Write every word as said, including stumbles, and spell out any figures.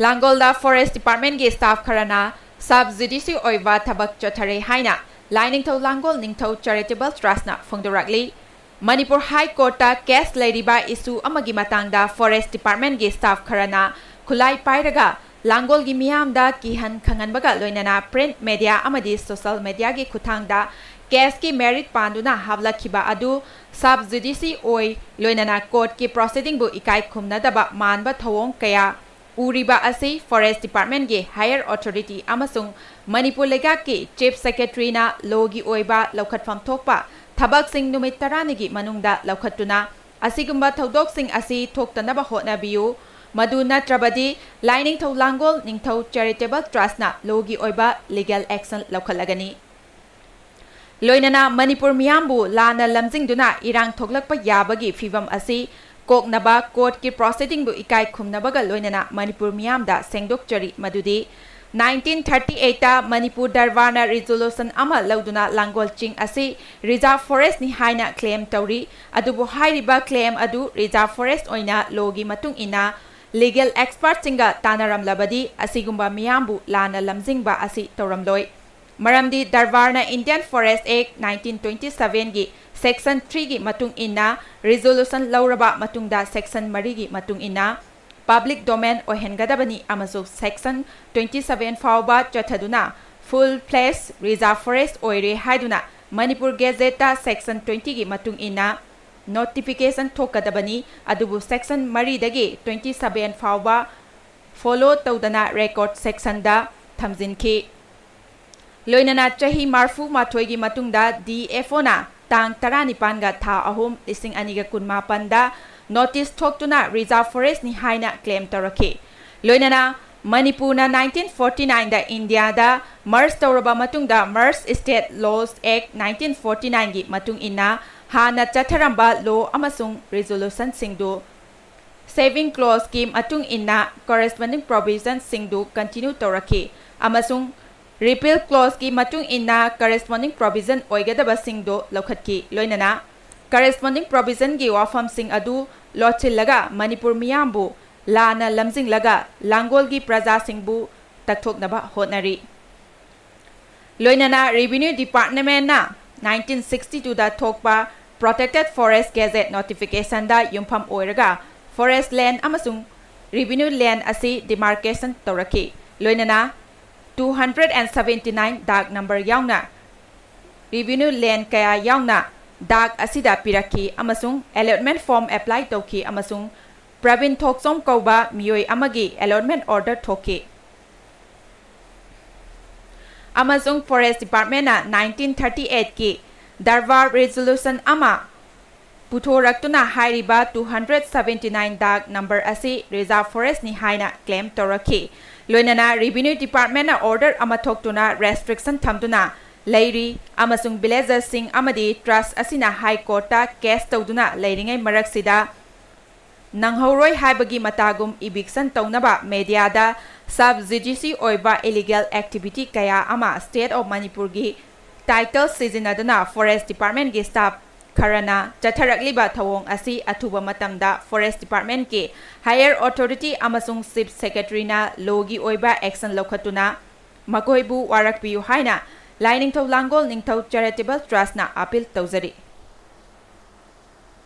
ꯂꯥꯡꯒꯣꯜꯗ Forest Department ꯀꯤ staff ꯈꯔꯅ sub judice ꯑꯣꯏꯕ ꯊꯕꯛ ꯆꯠꯊꯔꯦ ꯍꯥꯏꯅ ꯂꯥꯏꯅꯤꯡꯊꯧ ꯂꯥꯡꯒꯣꯜ ꯅꯤꯡꯊꯧ Charitable Trust ꯅ ꯐꯣꯡꯗꯣꯔꯛꯂꯤ꯫ ꯃꯅꯤꯄꯨꯔ High Court ꯇ case ꯂꯩꯔꯤꯕ issue ꯑꯃꯒꯤ ꯃꯇꯥꯡꯗ Forest Department ꯀꯤ staff ꯈꯔꯅ ꯈꯨꯠꯂꯥꯏ ꯄꯥꯏꯔꯒ ꯂꯥꯡꯒꯣꯜꯒꯤ ꯃꯤꯌꯥꯝꯗ ꯀꯤꯍꯟ ꯈꯪꯍꯟꯕꯒ ꯂꯣꯏꯅꯅ print media ꯑꯃꯗꯤ social media ꯒꯤ ꯈꯨꯠꯊꯥꯡꯗ case ꯀꯤ merit ꯄꯥꯟꯗꯨꯅ ꯍꯥꯞꯂꯛꯈꯤꯕ ꯑꯗꯨ sub judice ꯑꯣꯏ, ꯂꯣꯏꯅꯅ court ꯀꯤ proceeding ꯕꯨ ꯏꯀꯥꯏ ꯈꯨꯝꯅꯗꯕ ꯃꯥꯟꯕ ꯊꯧꯑꯣꯡ ꯀꯌꯥ ꯎꯔꯤꯕ ꯑꯁꯤ Forest Department ꯀꯤ higher authority ꯑꯃꯁꯨꯡ ꯃꯅꯤꯄꯨꯔ ꯂꯩꯉꯥꯛꯀꯤ Chief Secretary ꯅ law ꯒꯤ ꯑꯣꯏꯕ ꯂꯧꯈꯠꯐꯝ ꯊꯣꯛꯄ ꯊꯕꯛꯁꯤꯡ ꯅꯨꯃꯤꯠ ꯇꯔꯥꯅꯤꯒꯤ ꯃꯅꯨꯡꯗ ꯂꯧꯈꯠꯇꯨꯅ ꯑꯁꯤꯒꯨꯝꯕ ꯊꯧꯗꯣꯛꯁꯤꯡ ꯑꯁꯤ ꯊꯣꯛꯇꯅꯕ ꯍꯣꯠꯅꯕꯤꯌꯨ, ꯃꯗꯨ ꯅꯠꯇ꯭ꯔꯕꯗꯤ ꯂꯥꯏꯅꯤꯡꯊꯧ ꯂꯥꯡꯒꯣꯜ ꯅꯤꯡꯊꯧ Charitable Trust ꯅ law ꯒꯤ ꯑꯣꯏꯕ legal action ꯂꯧꯈꯠꯂꯒꯅꯤ꯫ ꯂꯣꯏꯅꯅ ꯃꯅꯤꯄꯨꯔ ꯃꯤꯌꯥꯝꯕꯨ ꯂꯥꯟꯅ ꯂꯝꯖꯤꯡꯗꯨꯅ ꯏꯔꯥꯡ ꯊꯣꯛꯂꯛꯄ ꯌꯥꯕꯒꯤ ꯐꯤꯚꯝ ꯑꯁꯤ ꯀꯣꯛꯅꯕ court ꯀꯤ proceeding ꯕꯨ ꯏꯀꯥꯏ ꯈꯨꯝꯅꯕꯒ ꯂꯣꯏꯅꯅ ꯃꯅꯤꯄꯨꯔ ꯃꯤꯌꯥꯝꯗ ꯁꯦꯡꯗꯣꯛꯆꯔꯤ ꯃꯗꯨꯗꯤ nineteen thirty eight ꯇ ꯃꯅꯤꯄꯨꯔ ꯗꯔꯕꯥꯔꯅ resolution ꯑꯃ ꯂꯧꯗꯨꯅ ꯂꯥꯡꯒꯣꯜ ꯆꯤꯡ ꯑꯁꯤ reserve forest ꯅꯤ ꯍꯥꯏꯅ claim ꯇꯧꯔꯤ꯫ ꯑꯗꯨꯕꯨ ꯍꯥꯏꯔꯤꯕ claim ꯑꯗꯨ reserve forest ꯑꯣꯏꯅ law ꯒꯤ ꯃꯇꯨꯡ ꯏꯟꯅ legal expert ꯁꯤꯡꯒ ꯇꯥꯟꯅꯔꯝꯂꯕꯗꯤ ꯑꯁꯤꯒꯨꯝꯕ ꯃꯤꯌꯥꯝꯕꯨ ꯂꯥꯟꯅ ꯂꯝꯖꯤꯡꯕ ꯑꯁꯤ ꯇꯧꯔꯝꯂꯣꯏ꯫ ꯃꯔꯝꯗꯤ ꯗꯔꯕꯥꯔꯅ Indian Forest Act nineteen twenty seven ꯒꯤ section three ꯒꯤ ꯃꯇꯨꯡ ꯏꯟꯅ resolution ꯂꯧꯔꯕ ꯃꯇꯨꯡꯗ section ꯃꯔꯤꯒꯤ ꯃꯇꯨꯡ ꯏꯟꯅ public domain ꯑꯣꯏꯍꯟꯒꯗꯕꯅꯤ ꯑꯃꯁꯨꯡ section twenty seven ꯐꯥꯎꯕ ꯆꯠꯊꯗꯨꯅ full fledged reserve forest ꯑꯣꯏꯔꯦ ꯍꯥꯏꯗꯨꯅ ꯃꯅꯤꯄꯨꯔ Gazette ꯇ section twenty ꯒꯤ ꯃꯇꯨꯡ ꯏꯟꯅ notification ꯊꯣꯛꯀꯗꯕꯅꯤ꯫ ꯑꯗꯨꯕꯨ section ꯃꯔꯤꯗꯒꯤ twenty seven ꯐꯥꯎꯕ follow ꯇꯧꯗꯅ record section ꯗ ꯊꯝꯖꯤꯟꯈꯤ꯫ ꯂꯣꯏꯅꯅ ꯆꯍꯤ ꯃꯔꯤꯐꯨ ꯃꯥꯊꯣꯏꯒꯤ ꯃꯇꯨꯡꯗ D F O ꯅ ꯇꯥꯡ ꯇꯔꯥꯅꯤꯄꯥꯟꯒ ꯊꯥ ꯑꯍꯨꯝ ꯂꯤꯁꯤꯡ ꯑꯅꯤꯒ ꯀꯨꯟꯃꯥꯄꯟꯗ notice ꯊꯣꯛꯇꯨꯅ reserve forest ꯅꯤ ꯍꯥꯏꯅ claim ꯇꯧꯔꯛꯈꯤ꯫ ꯂꯣꯏꯅꯅ ꯃꯅꯤꯄꯨꯔꯅ nineteen forty nine ꯗ ꯏꯟꯗꯤꯌꯥꯗ merge ꯇꯧꯔꯕ ꯃꯇꯨꯡꯗ Merged State Laws Act nineteen forty nine ꯒꯤ ꯃꯇꯨꯡ ꯏꯟꯅ ꯍꯥꯟꯅ ꯆꯠꯊꯔꯝꯕ law ꯑꯃꯁꯨꯡ resolution ꯁꯤꯡꯗꯨ saving clause ꯀꯤ ꯃꯇꯨꯡ ꯏꯟꯅ corresponding provision ꯁꯤꯡꯗꯨ continue ꯇꯧꯔꯛꯈꯤ ꯑꯃꯁꯨꯡ repeal clause ꯀꯤ ꯃꯇꯨꯡ ꯏꯟꯅ corresponding provision ꯑꯣꯏꯒꯗꯕꯁꯤꯡꯗꯨ ꯂꯧꯈꯠꯈꯤ꯫ ꯂꯣꯏꯅꯅ corresponding provision ꯒꯤ ꯋꯥꯐꯝꯁꯤꯡ ꯑꯗꯨ ꯂꯣꯠꯁꯤꯜꯂꯒ ꯃꯅꯤꯄꯨꯔ ꯃꯤꯌꯥꯝꯕꯨ ꯂꯥꯟꯅ ꯂꯝꯖꯤꯡꯂꯒ ꯂꯥꯡꯒꯣꯜꯒꯤ ꯄ꯭ꯔꯖꯥꯁꯤꯡꯕꯨ ꯇꯛꯊꯣꯛꯅꯕ ꯍꯣꯠꯅꯔꯤ꯫ ꯂꯣꯏꯅꯅ Revenue Departmentꯅ nineteen sixty twoꯗ ꯊꯣꯛꯄ Protected Forest Gazette notificationꯗ ꯌꯨꯝꯐꯝ ꯑꯣꯏꯔꯒ forest land ꯑꯃꯁꯨꯡ revenue land ꯑꯁꯤ demarcation ꯇꯧꯔꯛꯈꯤ꯫ ꯂꯣꯏꯅꯅ two hundred and seventy nine dark number ꯌꯥꯎꯅ revenue land ꯀꯌꯥ ꯌꯥꯎꯅ ꯗꯥꯛ ꯑꯁꯤꯗ ꯄꯤꯔꯛꯈꯤ ꯑꯃꯁꯨꯡ allotment form apply ꯇꯧꯈꯤ ꯑꯃꯁꯨꯡ ꯄ꯭ꯔꯕꯤꯟ ꯊꯣꯛꯆꯣꯝ ꯀꯧꯕ ꯃꯤꯑꯣꯏ ꯑꯃꯒꯤ allotment order ꯊꯣꯛꯈꯤ꯫ ꯑꯃꯁꯨꯡ Forest Departmentꯅ nineteen thirty eightꯀꯤ Durbar Resolution ꯑꯃ ꯄꯨꯊꯣꯔꯛꯇꯨꯅ ꯍꯥꯏꯔꯤꯕ two hundred seventy nine ꯗꯥꯛ number ꯑꯁꯤ reserve forestꯅꯤ ꯍꯥꯏꯅ claim ꯇꯧꯔꯛꯈꯤ꯫ ꯂꯣꯏꯅꯅ Revenue Departmentꯅ order ꯑꯃ ꯊꯣꯛꯇꯨꯅ restriction ꯊꯝꯗꯨꯅ ꯂꯩꯔꯤ ꯑꯃꯁꯨꯡ villagersꯁꯤꯡ ꯑꯃꯗꯤ trust ꯑꯁꯤꯅ High Courtꯇ case ꯇꯧꯗꯨꯅ ꯂꯩꯔꯤꯉꯩ ꯃꯔꯛꯁꯤꯗ ꯅꯪꯍꯧꯔꯣꯏ ꯍꯥꯏꯕꯒꯤ ꯃꯇꯥꯒꯨꯝ eviction ꯇꯧꯅꯕ mediaꯗ sub judice ꯑꯣꯏꯕ illegal activity ꯀꯌꯥ ꯑꯃ State of ꯃꯅꯤꯄꯨꯔꯒꯤ title ꯁꯤꯖꯤꯟꯅꯗꯨꯅ Forest Departmentꯀꯤ staff ꯈꯔꯅ ꯆꯠꯊꯔꯛꯂꯤꯕ ꯊꯧꯑꯣꯡ ꯑꯁꯤ ꯑꯊꯨꯕ ꯃꯇꯝꯗ Forest Departmentꯀꯤ higher authority ꯑꯃꯁꯨꯡ Chief Secretaryꯅ lawꯒꯤ ꯑꯣꯏꯕ action ꯂꯧꯈꯠꯇꯨꯅ ꯃꯈꯣꯏꯕꯨ ꯋꯥꯔꯛꯄꯤꯌꯨ ꯍꯥꯏꯅ ꯂꯥꯏꯅꯤꯡꯊꯧ ꯂꯥꯡꯒꯣꯜ ꯅꯤꯡꯊꯧ Charitable Trustꯅ appeal ꯇꯧꯖꯔꯤ꯫